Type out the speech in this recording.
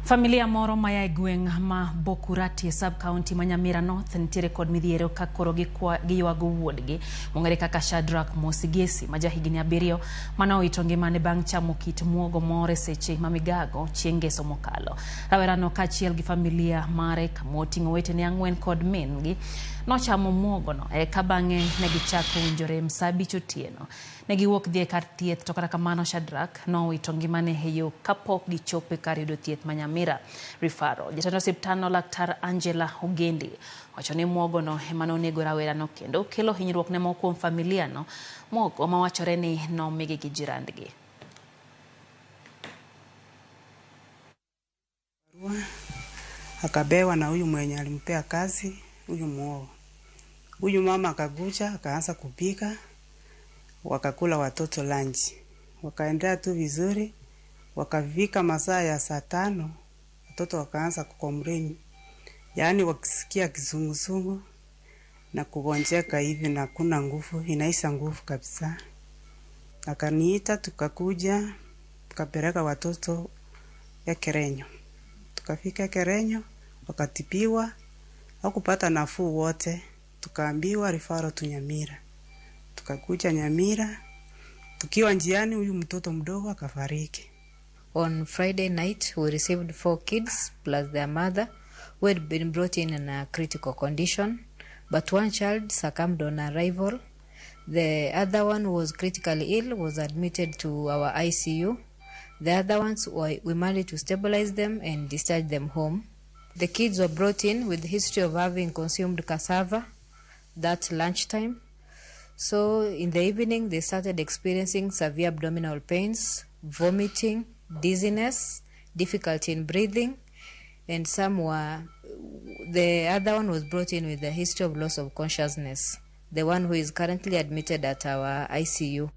Familia moro maya e gweng' ma Bokurati e sub-county ma Nyamira North nitiere kod midhiero ka koro giywago wuodgi mong'ere kaka Shadrack Mosigesi ma jahigni 7 mane owito ngimane bang' chamo kit muogo moro e seche ma migago chieng' ngeso mokalo. Rawerano kaachiel gi familia mare kamoting'o owetene 4 kod min-gi nochamo muogono eka bang'e ne gichako winjo rem saa 5 otieno. Ne giwuok dhi e kar thieth to kata kamano Shadrack nowito ngimane e yo kapok gichopo e kar yudo thieth ma Nyamira Referral. Jatend osiptandno Laktar Angela Ogendi wacho ni muogono ema nonego rawerano kendo kelo hinyruok ne moko kuom familia no, muogo mawachore ni nomigi gi jirandgi. Akabewa na huyu mwenye alimpea kazi huyu muogo. Huyu mama akakuja akaanza kupika, wakakula watoto lunch. Wakaendelea tu vizuri, wakafika masaa ya saa 5, watoto wakaanza kucomplain. Yaani wakisikia kizunguzungu na kugonjeka hivi na kuna nguvu, inaisha nguvu kabisa. Akaniita tukakuja, tukapeleka watoto ya Kerenyo. Tukafika Kerenyo, wakatibiwa, hakupata nafuu wote, tukaambiwa referral tu Nyamira. Tukakuja Nyamira, tukiwa njiani huyu mtoto mdogo akafariki. On Friday night, we received 4 kids plus their mother who had been brought in a critical condition, but one child succumbed on arrival. The other one was critically ill, was admitted to our ICU. The other ones, we managed to stabilize them and discharge them home. The kids were brought in with the history of having consumed cassava that lunchtime. So in the evening, they started experiencing severe abdominal pains, vomiting, dizziness, difficulty in breathing, and the other one was brought in with a history of loss of consciousness, the one who is currently admitted at our ICU.